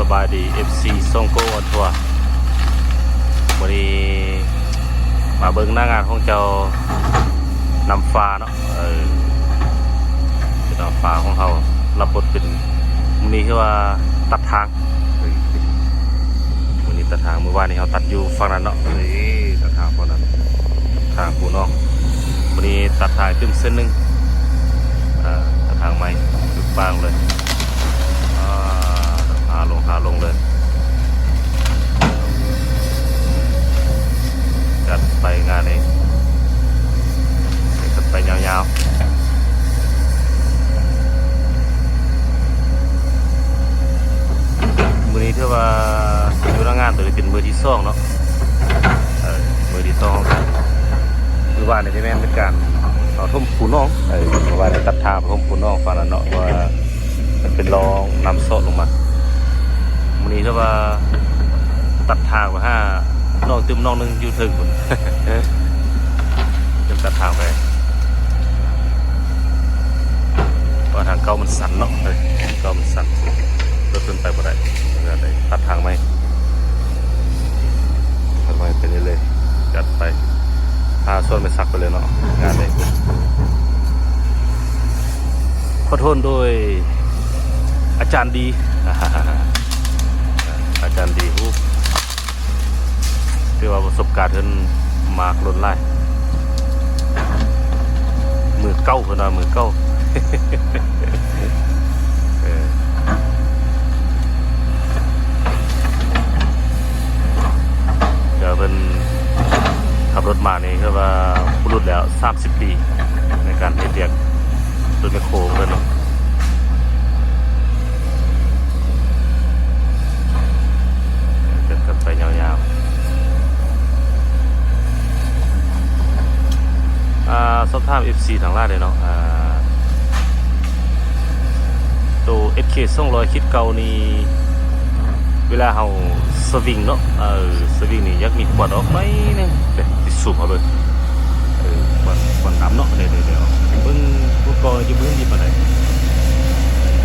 ສະບາຍດີ ເອັຟຊີ ຊ່ອງໂກອອນທົວ ມື້ນີ້ມາເບິ່ງໜ້າງານຂອງເຈົ້ານ້ຳຟ້າເນາະ. ເອີ ເປັນນ້ຳຟ້າຂອງເຮົາ ລັບບົດເປັນ ມື້ນີ້ຄືວ່າຕັດທາງ ເອີ ມື້ນີ້ຕັດທາງ ມື້ວານນີ້ເຮົາຕັດຢູ່ຝັ່ງນັ້ນເນາະ. ເອີ ຕັດທາງຝັ່ງນັ້ນ ທາງພູໜອງ ມື້ນີ້ຕັດທາງຕື່ມເສັ້ນໜຶ່ງ ເອີ ຕັດທາງໃໝ່ ບາງເລີຍ ອ່າ ຫາລົງ ຫາລົງເລີຍ. ຈັດໄປງານນີ້ ຈັດໄປຍາວໆ. ມື້ນີ້ຖືວ່າຢູ່ໜ້າງານໂຕນີ້ເປັນມື້ທີສອງເນາະ ເອີ ມື້ທີສອງ. ມື້ວານນີ້ແມ່ນເປັນການເອົາຖົມພູໜອງ ເອີ ມື້ວານນີ້ຕັດທາງຖົມພູໜອງຝັ່ງນັ້ນເນາະ ເພາະວ່າ ມັນເປັນຮ່ອງນ້ຳຊອກລົງມາ. ມື້ນີ້ຖືວ່າຕັດທາງໄປຫາໜອງຕື່ມໜອງໜຶ່ງຢູ່ເທິງພຸ້ນ ເພິ່ນຕັດທາງໄປ ເພາະວ່າທາງເກົ່າມັນຊັນເນາະ ເອີ ທາງເກົ່າມັນຊັນ ລົດເພິ່ນໄປບໍ່ໄດ້ ເພິ່ນກໍໄດ້ຕັດທາງໃໝ່. ເອົາໄວ້ໄປເລື້ອຍໆ ຈັດໄປ ພາສວນໄປສັກໄປເລີຍເນາະ ງານນີ້. ຂໍໂທນໂດຍອາຈານດີ ອາຈານດີ ໂອ້ ຖືວ່າປະສົບການເພິ່ນມາດົນຫຼາຍ ມືເກົ່າ ເພິ່ນວ່າມືເກົ່າ ເອີ. ເພິ່ນຂັບລົດມານີ້ຄືວ່າບຸລຸດແລ້ວສາມສິບປີ ໃນການເຮັດວຽກລົດແມັກໂຄຂອງເພິ່ນ ເປັນກັນໄປຍາວໆ. ອ່າ ສອບຖາມເອັຟຊີທັງຫຼາຍເດ້ເນາະ ອ່າ ໂຕເອັສເຄສອງຮ້ອຍຂີດເກົ້ານີ້ ເວລາເຮົາສະວິງເນາະ ເອີ ສະວິງນີ້ຢາກມີຄວັນອອກໜ້ອຍໜຶ່ງ ເດ້ ຊິຊູມເອົາເບິ່ງ ເອີ ຄວັນ ຄວັນດຳເນາະ ເດ້ໆໆ ເບິ່ງ ເບິ່ງກ່ອນ ຈະບໍ່ເຫັນດີປານໃດ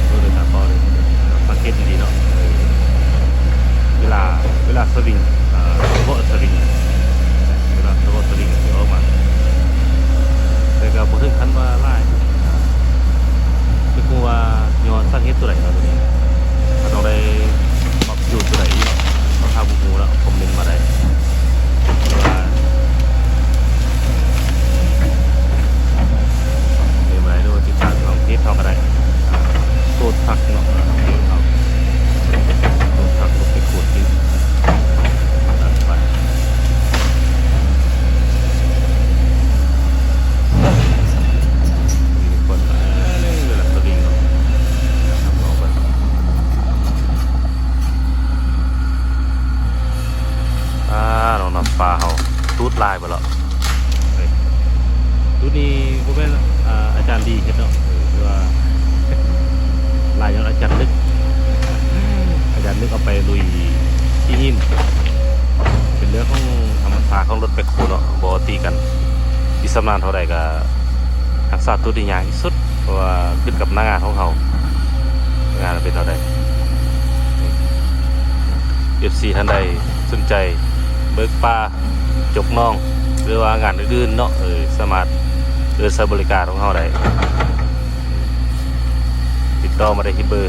ເບິ່ງໂດຍຕາເປົ່າເດ້ ສັງເກດດີໆເນາະ ເອີ ເວລາ ເວລາສະວິງ ເອີ ສະເພາະສະວິງ ເວລາສະເພາະສະວິງຊິອອກມາ ແຕ່ກໍບໍ່ເຖິງຂັ້ນວ່າຫຼາຍ ບໍ່ຮູ້ວ່າຍ້ອນສາເຫດຕົວໃດເນາະ ຕົວນີ້ ເຮົາຕ້ອງໄດ້ປັບຈູນຕົວໃດອີກເນາະ ເຮົາຖ້າບໍ່ຮູ້ລະຄອມເມັນມາໄດ້ ເພາະວ່າເມັນມາໄດ້ ຫຼືວ່າຕິດຕາມທາງເພຈເຮົາກໍໄດ້ ໂຕທັກເນາະ ເພຈເຮົາ ໂຕທັກລົດໄປໂຄດຈິງ ໄປ ຄົນ ເອີ ເວລາສະວິງເນາະ ລອງເບິ່ງ ອ່າ ນ້ອງນ້ຳຟ້າເຮົາຕູດລາຍເບິດແລ້ວ ເອີ ຕູດນີ້ບໍ່ແມ່ນ ອ່າ ອາຈານດີເຮັດເນາະ ເອີ ຄືວ່າລາຍຍ້ອນອາຈານນຶກ ອາຈານນຶກເອົາໄປລຸຍຂີ້ຫີນ ເປັນເລື່ອງຂອງທຳມະຊາດຂອງລົດແບັກໂຄເນາະ ບໍ່ຕີກັນ ທີ່ຊຳນານເທົ່າໃດກໍ ຮັກສາຕູດໃຫ້ຍາກທີ່ສຸດ ເພາະວ່າຂຶ້ນກັບໜ້າງານຂອງເຮົາ ໜ້າງານເປັນແນວໃດ. ເອັຟຊີທ່ານໃດສົນໃຈເບີກປາ ຈົກໜອງ ຫຼືວ່າງານອື່ນໆເນາະ ເອີ ສາມາດເອີ້ນໃຊ້ບໍລິການຂອງເຮົາໄດ້ ຕິດຕໍ່ມາໄດ້ທີ່ເບີ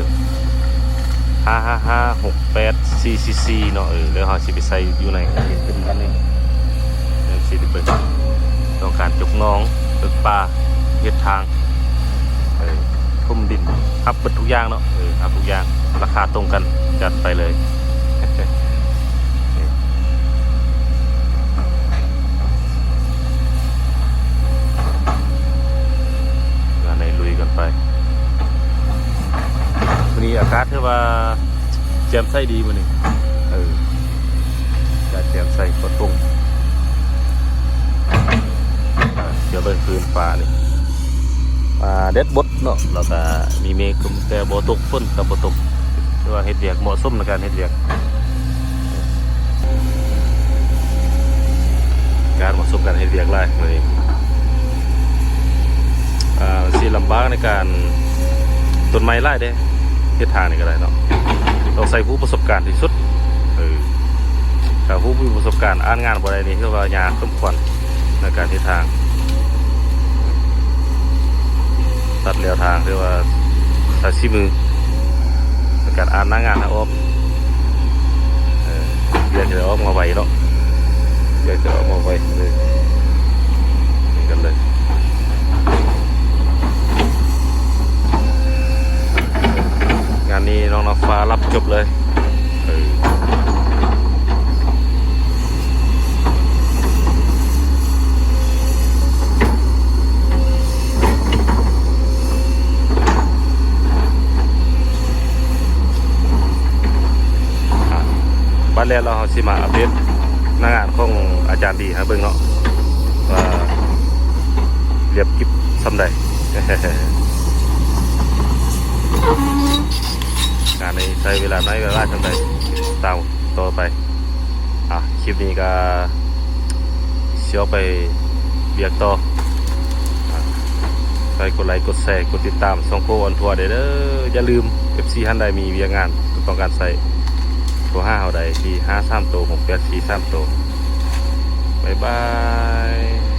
ຫ້າຫ້າຫ້າ ຫົກແປດສີ່ສີ່ສີ່ ເນາະ ເອີ ແລ້ວເຮົາຊິໄປໃສ່ຢູ່ໃນ ເປັນອັນນີ້ ເອີ ຊິໄປເບິ່ງ ຕ້ອງການຈົກໜອງ ເບີກປາ ເຮັດທາງ ເອີ ຖົມດິນ ຮັບເບິດທຸກຢ່າງເນາະ ເອີ ຮັບທຸກຢ່າງ ລາຄາຕົງກັນ ຈັດໄປເລີຍ. ງານໃນລຸຍກັນໄປ ມື້ນີ້ອາກາດຖືວ່າແຈ່ມໃສດີມື້ນີ້ ເອີ ອາກາດແຈ່ມໃສ ປອດໂປ່ງ ອ່າ ດຽວເບິ່ງພື້ນຟ້ານີ້ ອ່າ ແດດບົດເນາະ ແລ້ວກະມີເມກ ແຕ່ບໍ່ຕົກ ຝົນກໍບໍ່ຕົກ ຖືວ່າເຮັດວຽກ ເໝາະສົມໃນການເຮັດວຽກ ການເໝາະສົມການເຮັດວຽກຫຼາຍມື້ນີ້ ອ່າ ຊິລຳບາກໃນການ ຕົ້ນໄມ້ຫຼາຍເດ້ ເຮັດທາງນີ້ກໍໄດ້ເນາະ ຕ້ອງໃຊ້ຜູ້ປະສົບການທີ່ສຸດ. ເອີ ຖ້າຜູ້ບໍ່ມີປະສົບການອ່ານງານບໍ່ໄດ້ນີ້ ຖືວ່າຍາກສົມຄວນໃນການເຮັດທາງ. ຕັດແລວທາງ ຖືວ່າໃຊ້ສີມືໃນການອ່ານໜ້າງານໃຫ້ອອກ. ເອີ ວຽກຈະໄດ້ອອກມາໄວເນາະ, ວຽກຈະໄດ້ອອກມາໄວເລີຍ. ນີ້ກັນເລີຍ. ງານນີ້ນ້ອງນ້ຳຟ້າຮັບຈົບເລີຍ. ເອີ ອ່ະ ບັດແລ້ວ ເຮົາຊິມາອັບເດດໜ້າງານຂອງອາຈານດີໃຫ້ເບິ່ງເນາະ ວ່າລຽບກິບສ່ຳໃດ. ງານນີ້ໃຊ້ເວລາໜ້ອຍເວລາສ່ຳໃດ ຕາມຕໍ່ໄປ. ອ່ະ ຄລິບນີ້ກໍຊິອອກໄປວຽກຕໍ່. ອ່ະ ໃຫ້ກົດໄລ ກົດແຊ ກົດຕິດຕາມຊ່ອງໂຄອອນທົວໄດ້ເດີ. ຢ່າລືມ ເອັຟຊີ ທ່ານໃດມີວຽກງານ ຕ້ອງການໃຊ້ ໂທຫາເຮົາໄດ້ທີ່ ຫ້າສາມໂຕ ຫົກແປດສີ່ສາມໂຕ. ບາຍບາຍ.